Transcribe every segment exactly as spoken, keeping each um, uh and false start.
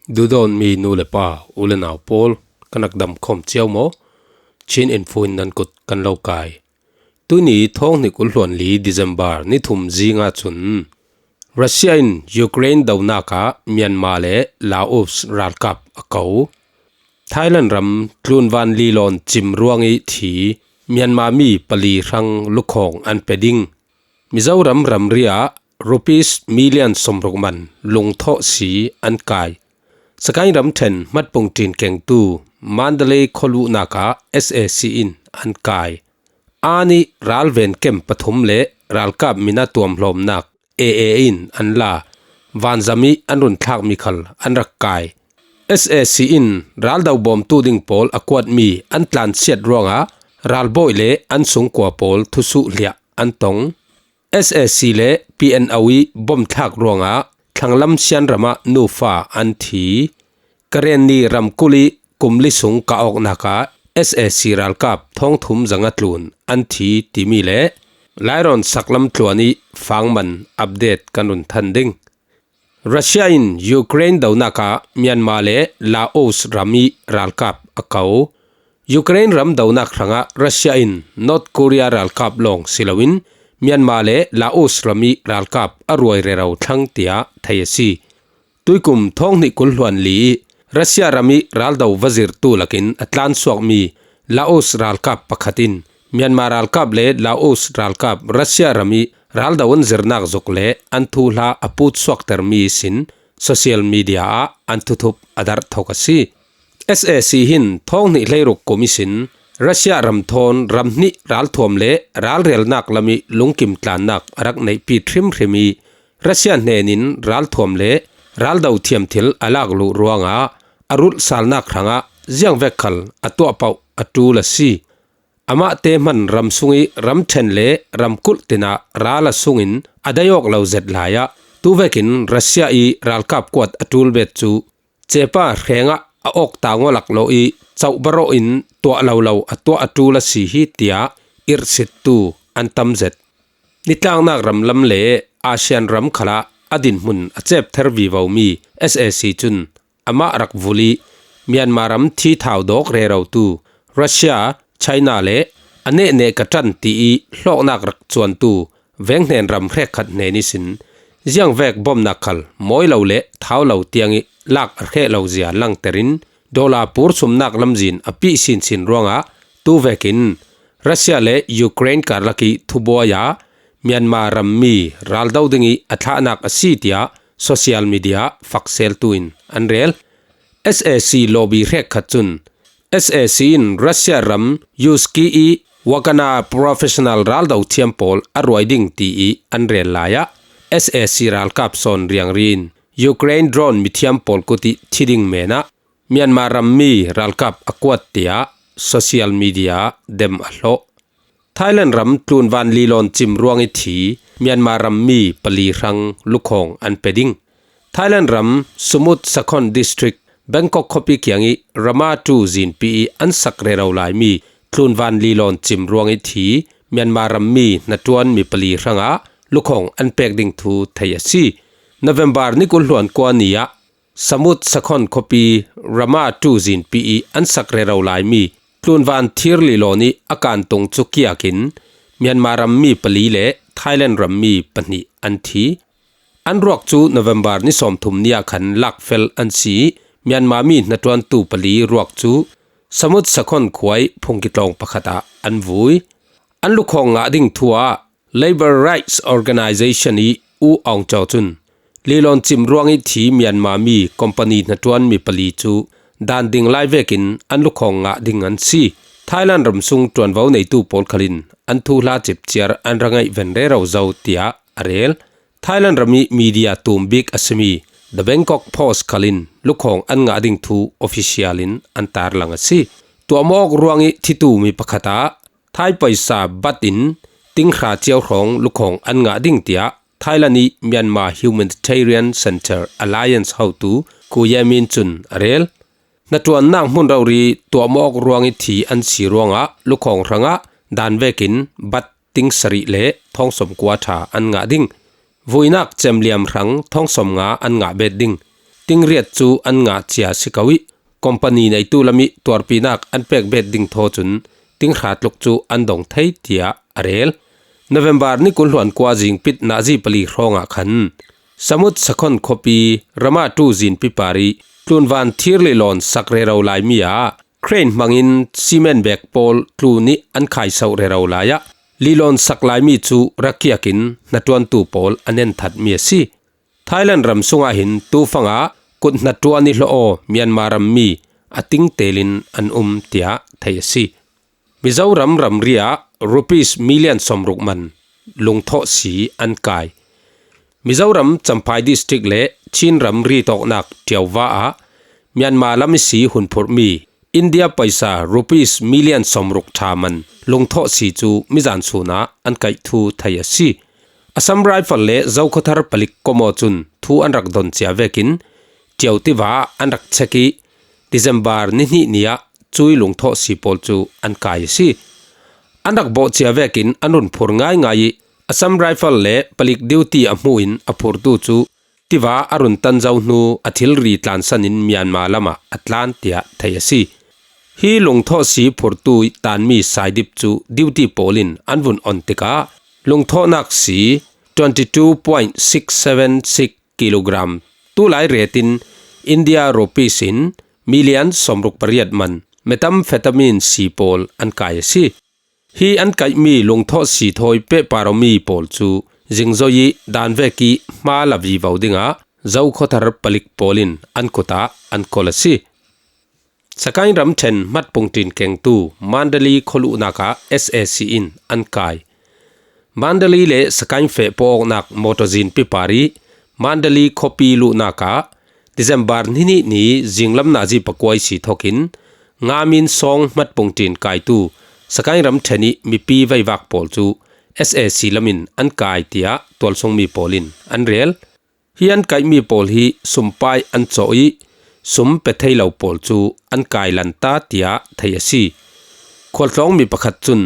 Duhdawtmi nu le pa, u le nau pawl, kan rak dam khawm cio maw? Chin Info in nan kut kan lo kai. Tuni thawng hnih kul hluan li December ni thum zinga chun Russia in Ukraine donak ah Myanmar le Laos ralkap a ko. Thailand ram tlunvan lilawn cim ruang i thi Myanmar mi pali hrang lukhawng an pe ding. Mizoram ramri ah rupees million sawmruk man lungthawh si an kai. Sagaing ramṭhen hmatpung ṭin kengtu Mandalay khualuhnak ah S A C in an kai. Ani ralven kem pathum le ralkap mina tuamhlawmnak A A in an la. Vanzam i an run thlakmi khal an rak kai. S A C in raldo bawmtu ding pawl a kuatmi an tlansiat ruangah ralbawi le an sungkua pawl thusuh hliah an tong. S A C le P N O i bawmthlak ruangah thlanglam Sianram ah nufa an thi. Karenni ramkulh i kum li sung kah awknak ah S A C ralkap thawng thum zanga tlun an thi timi le Lairawn saklam tluan i fangman update kan run than ding. Russia in Ukraine donak ah Myanmar le Laos ram i ralkap a ko. Ukraine ram donak hrangah Russia in North Korea ralkap lawng si loin Myanmar le Laos ram i ralkap a ruai rero thlang tiah thei a si. Tuikum thawng hnih kul hluan li i Russia ram i raldo va zirtu lakin a tlansuakmi Laos ralkap pakhat in Myanmar ralkap le Laos ralkap Russia ram i raldo an zirnak zuk le an thuhla a putsuaktermi sin social media ah an thuthup a darh thok a si. S A C hin thawng hnih hleiruk kum ihsin Russia ram thawn ram hnih ralthuam le ralrelnak lam i lungkim tlannak a rak neihpi hrimhrim i Russia hnenin ralthuam le raldo thiam thil a lak luh ruangah a rulhsalnak hrangah ziangvek khal a tuah pauh a ṭul a si. Amahte hman ram sung i ramṭhen le ramkulh tinah ral a sungin a dai awk lo zet lai ah tuvekin Russia i ralkap kuat a ṭul bet cu cepa hrengah a awk tang aw laklawh i cauhbarawh in tuah lo lo a tuah a ṭul a si hi tiah irhsittu an tam zet. Nitlaknak ram lam le ASEAN ram khalah a dinhmun a cep ther vivomi S A C cun amah rak vulh i Myanmar ram thi thau dawk rerotu Russia, China le a nehneh ka ṭan ti i hlawknak rak cuantu venghnen ram hrekkhat hnen ihsin ziangvek bawmnak khal mawi lo le thau lo tiang i lak a hreh lo zia langter in dollar pur sumnak lamzin a pih sinsin ruangah tuvekin Russia le Ukraine karlak i thubuai ah Myanmar rammi raldo ding i a thlahnak a si tiah social media fakseltu in an rel. S A C lobby hrekkhat cun S A C in Russia ram Yuski i Wagana professional raldo thiam pawl a ruai ding ti i an rel lai ah S A C ralkap sawn riangri in Ukraine drone mithiam pawl kut i thi ding men ah Myanmar rammi ralkap a kuat tiah social media dem a hlawh. Thailand ram tlunvan lilawn cim ruang i thi Myanmar rammi pali hrang lukhawng an pe ding. Thailand ram Samut Sakhon District, Bangkok khuapi kiang i Rama two zinpi i an sak rero laimi tlunvan lilawn cim ruang i thi Myanmar rammi hnaṭuan mi pali hrangah lukhawng an pek ding thu thei a si. November ni kul hluan kua ni ah Samut Sakhon khuapi Rama two zinpi i an sak rero laimi tlunvan thir lilawn i a kantung cu kiakin Myanmar rammi pali le Thailand rammi pahnih an thi. An ruak cu November ni sawmthum ni ah khan lakfel an si i Myanmar mi hnaṭuantu pali ruak cu Samut Sakhon khua i phungkitlawng pakhat ah an vui. An lukhawng ngah ding thu ah Labour Rights Organization i U Aung Kyaw cun lilawn cim ruang i thi Myanmar mi company hnaṭuan mi pali cu dan ding lai vekin an lukhawng ngah ding an si. Thailand ram sung ṭuanvo neitu pawl khalin an thuhla cipciar an ra ngaih ven rero zo tiah a rel. Thailand ram i media tum bik a simi The Bangkok Post khalin lukhawng an ngah ding thu official in an tarlang a si. Tuahmawk ruang i thitu mi pakhat ah Thai paisa bat in tinghra cio hrawng lukhawng an ngah ding tiah Thailand i Myanmar Humanitarian Center Alliance hotu Ku Ye Min cun a rel. Hnaṭuannak hmun rori tuahmawk ruang i thi an si ruangah lukhawng hrangah dan vekin bat ting sarih le thawng sawmkua ṭha an ngah ding. Vuinak cemliam hrang thawng sawmnga an ngah bet ding. ting riat cu an ngah cia si ko ih, company neitu lam ih tuarpinak an pek bet ding thaw cun ting hra tluk cu an dong thei, tiah a rel. November ni kul hluan kua zingpit nazi pali hrawngah khan Samut Sakhon khuapi Ramatu zinpi par ih tlunvan thir lilawn sak rero laimi ah crane hmangin cement bag pawl tlun ih an khaisoh rero lai ah lilawn sak laimi cu rakiak in hnaṭuantu pawl a nen thatmi a si. Thailand ram sungah hin tufang ah kut hnaṭuan ih hlawh aw Myanmar rammi a ting tel in an um, tiah theih a si. Mizoram ramri ah rupees million sawmruk man lungthawh si an kai. Mizoram Champhai District le Chin ramri tawknak Ṭiauva ah Myanmar lam ihsi hun phurhmi India paisa rupees million sawmruk ṭha man lungthawh si cu mizan sun ah an kaih thu theih a si. Assam Rifle le Zokhawthar palik komaw cun thu an rak don cia vekin Ṭiau tiva ah an rak check ih December ni hnih ni ah cui lungthawh si pawl cu an kai a si. An rak bawh cia vekin an run phur ngaingai ih Assam Rifle le palik duty a hmuh in a phurtu cu tiva a run tan zo hnu a thilri tlansan in Myanmar lamah a tlan, tiah theih a si. Hi lungthawh si phurtu ih tanmi saidip cu duty pawl in an vun on tikah lungthawhnak si twenty two point six seven six kilogram tulai rate in India rupees in million sawmruk pariat man methamphetamine si pawl an kai a si. Hi an kaihmi lungthawh si thawi pehpar awmi pawl cu zingzoi ih dan vek ih hma la vivo dingah Zokhawthar palik pawl in an kut ah an kol a si. Sakaing ramṭhen hmatpung ṭin kengtu Mandalay khualuhnak ah S A C in an kai. Mandalay le Sakaing feh pawawknak mawtaw zinpi par ih Mandalay khuapi luhnak ah December ni hnih ni zinglam nazi pakua ihsi thawkin Ngamin Sawng hmatpung ṭin kaitu Sakaing ramṭhen ih mipi veivak pawl cu S A C lam in an kai, tiah tualsungmi pawl in an rel. Hi an kaihmi pawl hi sumpai an cawh ih sum pe thei lo pawl cu an kai lanta, tiah theih a si. Khualtlawngmi pakhat cun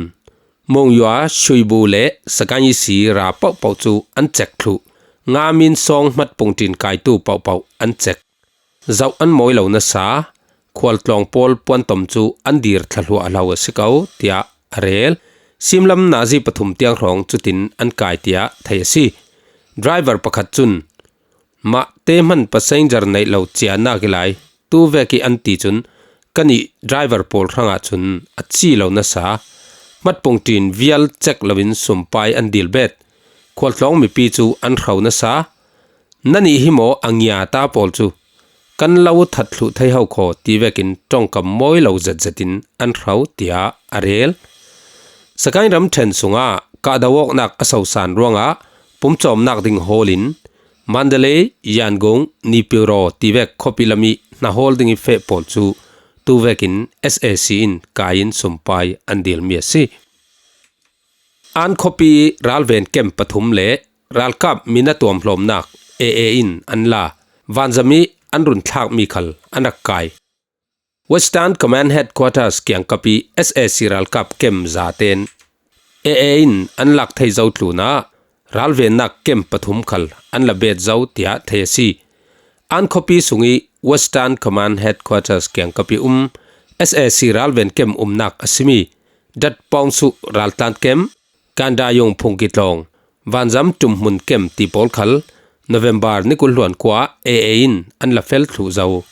Mongyua Shuibu le Sakaing ihsi ra pohpoh cu an cek thluh. Ngamin Sawng hmatpung ṭin kaitu pohpoh an cek. Zoh an mawi lo nasa, khualtlawng pawl puantom cu an dir thlahluah hlo a si ko, tiah a rel. Simlam nazi pathum tiang hrawng cutin an kai, tiah theih a si. Driver pakhat cun, mah te hman passenger neih lo cianak ih lai tu vek ih an ti cun kan ih driver pawl hrangah cun a ci lo nasa. Hmatpung ṭin vial cek loin sumpai an dil bet. Khualtlawng mipi cu an hro nasa. Nannih hi maw a ngia ta pawl cu kan lo that thluh thei ho khaw ti vekin ṭongkam mawi lo zetzet in an hro, tiah a rel. Sakaing ramṭhen sungah kahdo awknak a sosan ruangah pumcawmnak ding hawl in Mandalay, Yangon, Naypyidaw ti vek khuapi lam ih hna hawl ding ih feh pawl cu tu vekin S A C in kai in sumpai an dilmi a si. An khuapi ih ralven kem pathum le ralkap min a tuamhlawmnak A A in an la. Vanzam ih an run thlakmi khal an rak kai. Western Command Headquarters kiangkap ih S A C ralkap kem zaten A A in an lak thei zo tlunah ralvennak kem pathum khal an la bet zo, tiah thei a si. An khuapi sungih Western Command Headquarters kiangkap ih um S A C ralven kem umnak a simi Datpawng Suh raltlan kem, Kandayung phungki tlawng, vanzam ṭumhmun kem ti pawl khal November ni kul hluan kua A A in an la fel thluh zo.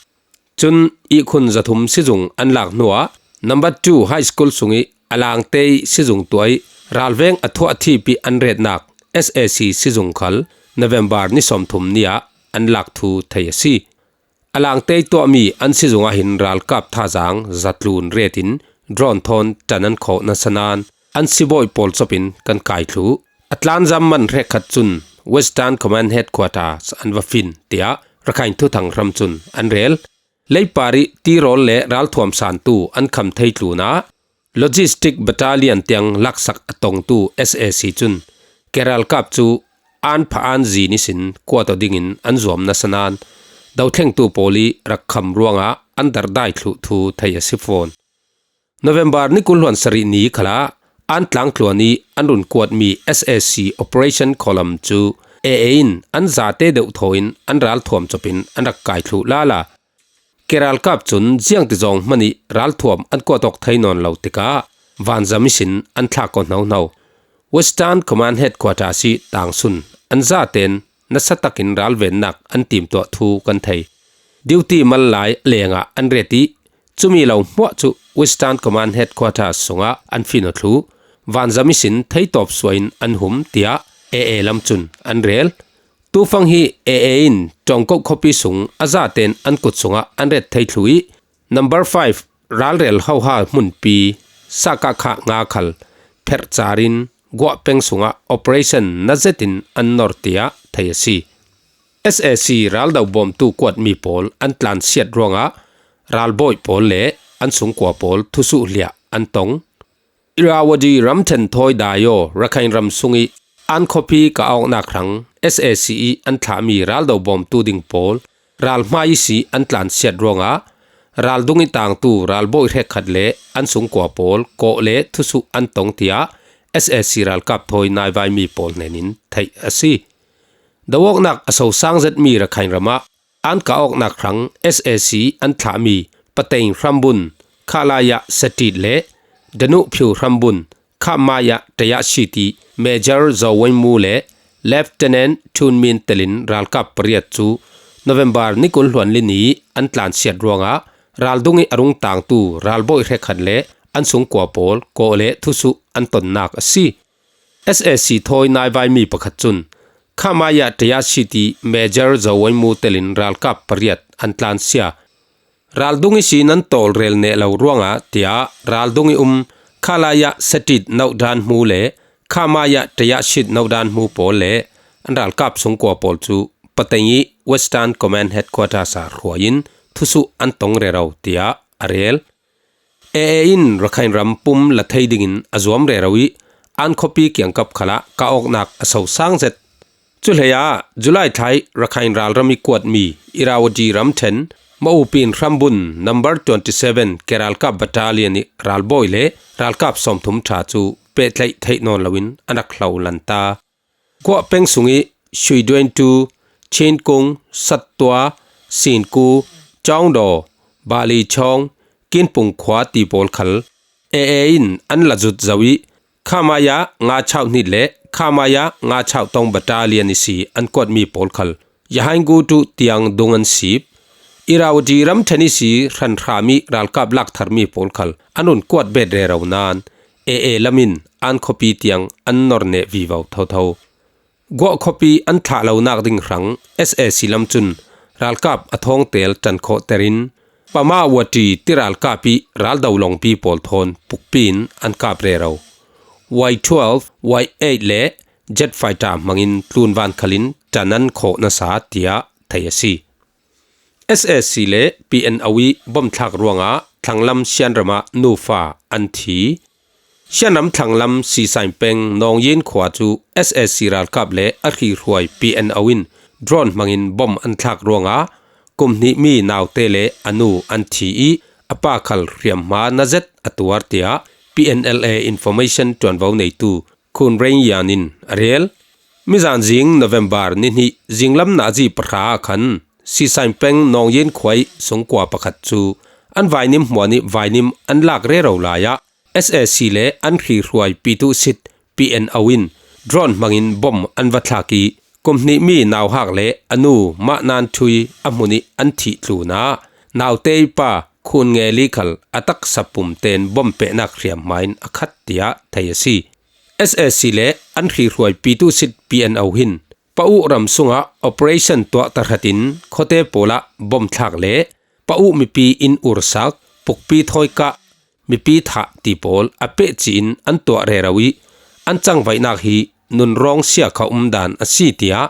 Cun ihkhun zathum sizung an lak hnuah number two high school sungih a langte ih sizung tuah ih ralveng a thuah a thip ih an retnak S A C sizung khal November ni sawmthum ni ah an lak thu thei a si. A langte ih tuahmi an sizung ah hin ralkap thazaang zatlun ret in drone thawn ṭan an khawh nasa nain an sibawi pawl cawp in kan kai thluh. A tlanzam man hrekkhat cun Western Command Headquarters an va fin, tiah Rakhine thuthang hram cun an rel. Leipar ih tirawl le ralthuam santu an kham thei tlunah Logistic Battalion tiang laksak a tongtu S A C cun keralkap cu an pha an zin ihsin kuat aw dingin an zuam nasa nain dothlengtu pawl ih rak kham ruangah an darhdai thluh thu thei a si fawn. November ni kul hluan sarih ni khalah an tlangtluan ih an run kuatmi S A C Operation Column cu A A in an zate deuh thawin an ralthuam chawpin an rak kai thluh lala. Keralkap cun ziangtizawng hmanih ralthuam an kuat awk thei nawn lo tikah vanzam ihsin an thlak ko hnohno. Western Command Headquarters ih tangsun an zaten nasa takin ralvennak an timtuah thu kan thei. Duty mal lai lengah an ret ih cumi lo hmuah cu Western Command Headquarters sungah an fino thluh. Vanzam ihsin theitawp suahin an hum tiah A A lam cun an rel. Tufang hi A A in Ṭawngkoh khuapi sung a zaten an kut sungah an ret thei thluh ih number five ralrel hoha hmunpi Sakakha nga khal pherh carin guah peng sungah operation na zetin an nor tiah thei a si. S A C raldo bawmtu kuatmi pawl an tlansiat ruangah ralbawi pawl le an sungkua pawl thusuh hliah an tong. Irrawaddy ramṭhen thawi dai aw Rakhine ram sungih An khuapi kah awknak hrang S A C ih an thlahmi raldo bawmtu ding pawl ralhmai ihsi an tlansiat ruangah raldung ih tangtu ralbawi hrekkhat le an sungkua pawl kawh le thusuh an tong tiah S A C ralkap thawi naivaimi pawl hnenin theih a si. Do awknak a sosang zetmi Rakhine ramah An kah awknak hrang S A C an thlahmi Pateng hrambun Khalaya Satit le Danuhphiu hrambun Khamaya Tayasiti Major Zawengmu le Lieutenant Thunmin telin ralkap pariat cu November ni kul hluanli ni an tlansiat ruangah raldung ih a rung tangtu ralbawi hrekkhat le an sungkua pawl kawh le thusuh an tonnak a si. S A C thawi naivaimi pakhat cun Khamaya Tayasiti Major Zawengmu telin ralkap pariat an tlansia. Raldung ihsin an tawlrel neh lo ruangah tiah raldung ih um Khalaya Satit nauhdan hmu le Khamaya Tayasit nauhdan hmu pawl le an ralkap sungkua pawl cu Pateng ih Western Command Headquarters ah hruai in thusuh an tong rero tiah a rel. A A in Rakhine ram pum la thei dingin a zuam rero ih An khuapi kiangkap khalah kah awknak a sosang zet. Cuhleiah July thla ih Rakhine ralram ih kuatmi Irrawaddy ramṭhen Maupin hrambun number twenty seven keralkap battalion ih ralbawi le ralkap sawmthum ṭha cu pehtlaih theih nawn loin an rak hlo lanta. Guah peng sungih Shuiduentu, Chinkung, Sattua, Sinku, Chawngdaw, Bali Chawng, Kinpung khua ti pawl khal A A in an la zut zo ih Khamaya nga chauh hnit le Khamaya nga chauh tong battalion ihsi an kuatmi pawl khal Yahaingutu tiang dung an sip. Irrawaddy ramṭhen ihsi hranhrami ralkap laktharmi pawl khal an run kuat bet rero nain A A lam in An khuapi tiang an nor neh vivo thotho. Guah khuapi an thlah lonak ding hrang S A C lam cun ralkap a thawngtel ṭan khawhter in Pamawati tiralkap ih raldo lawngpi pawl thawn pukpi in an kap rero. Y twelve, Y eight le jet fighter hmangin tlunvan khalin ṭan an khawh nasa tiah thei a si. S A C le P N O ih bomthlak ruangah thlanglam Shan ramah nufa an thi. Shan ram thlanglam Sisain peng Nawngyin khua cu S A C ralkap le a hrihruai P N O in drone hmangin bom an thlak ruangah kum hnihmi naute le a nu an thi ih a pa khal hriamhma na zet a tuar tiah P N L A information ṭuanvo neitu Khun Rein Yan in a rel. Mizan zing November ni hnih zinglam nazi pahra ah khan Sisain peng Nawngyin khua ih sungkua pakhat cu an vainim hmuan ih vainim an lak rero lai ah S A C le an hrihruai Pitu Sit P N O in drone hmangin bom an va thlak ih kum hnihmi nauhak le a nu Mah Nan Thui a hmun ih an thih tlunah naute ih pa Khun Nge Li khal a taksa pum tein bom pehnak hriamhma in a khat tiah thei a si. S A C le an hrihruai Pitu Sit P N O hin Pa Uh ram sungah operation tuah tahratin khuate pawlah bomthlak le Pa Uh mipi in ursak, pukpi thawikah, mipi thah ti pawl a pehci in an tuah rero ih an cangvaihnak hi nunrawng sia kha umdan a si tiah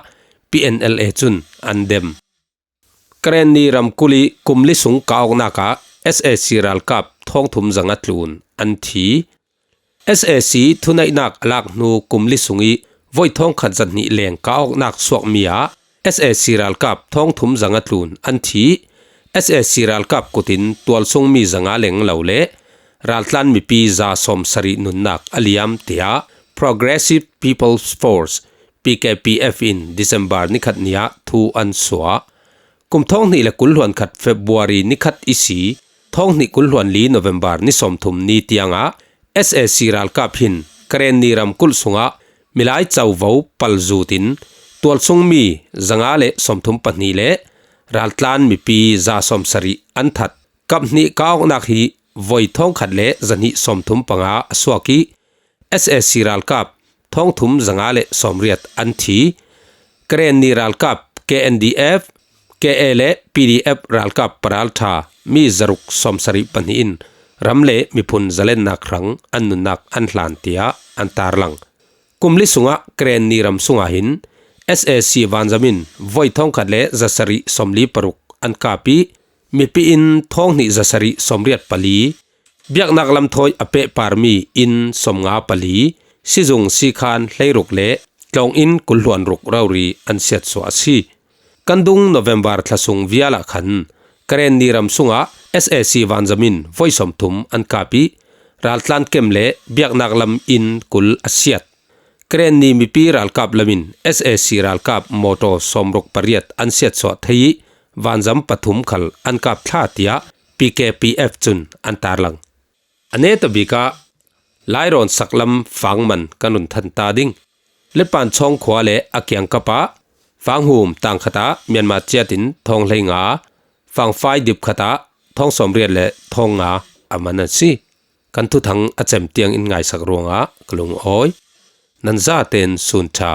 P N L A cun an dem. Karenni ramkulh ih kum li sung kah awknak ah S A C ralkap thawngthum zanga tlun an thi. S A C thuneihnak a lak hnu kum li sung ih voi thawngkhat zahnih leng kah awknak suakmi ah S A C ralkap thawngthum zanga tlun an thi. S A C ralkap kut in tualsungmi zanga leng lo le raltlan mipi za sawm sarih nunnak a liam tiah Progressive People's Force, P K P F in December ni khat ni-ah thu an suah. Kum thawng hnih le kul hluan khat February ni khat i si, thawng hnih kul hluan li November ni sawmthum ni tiangah S A C ralkap hin Karenni ramkulh sungah milai covo pal zutin tualsung mi zanga le sawmthum pahnih le raltlan mipi za sawmsarih an that. Kap hnih kah awknak hi voi thawng khat le zahnih sawmthum panga a suak ih S A C ralkap thawng thum zanga le sawmriat an thi. Karenni ralkap K N D F, K A le P D F ralkap paralṭha mi zaruk sawmsarih pahnih in ram le miphun zalennak hrang an nunnak an hlan tiah an tarlang. Kum li sungah Karenni ram sungah hin S A C vanzam in voi thawng khat le zasarih sawmli paruk an kap ih mipi in thawng hnih zasarih sawmriat pali, biaknak lam thawi a pehparmi in sawmnga pali, sizung sikhan hleiruk le tlawng in kul hluan ruk rori an siatsuah a si. Kan dung November thla sung vialah khan Karenni ram sungah S A C vanzam in voi sawmthum an kap ih raltlan kem le biaknak lam in kul a siat. Karenni mipi ralkap lam in S A C ralkap mawtaw sawmruk pariat an siatsuah thei ih vanzam pathum khal an kap thla tiah P K P F cun an tarlang. A netabik ah Lairawn saklam fangman kan run than ta ding. Letpan Chawng khua le a kiangkap ah Fanghum tang khat ah Myanmar ciat in thawng hleinga, Fangfai dip khat ah thawng sawmriat le thawng nga a man an si. Kan thuthang a cem tiang in ngaisak ruangah ka lungawi. Nan zaten sun ṭha.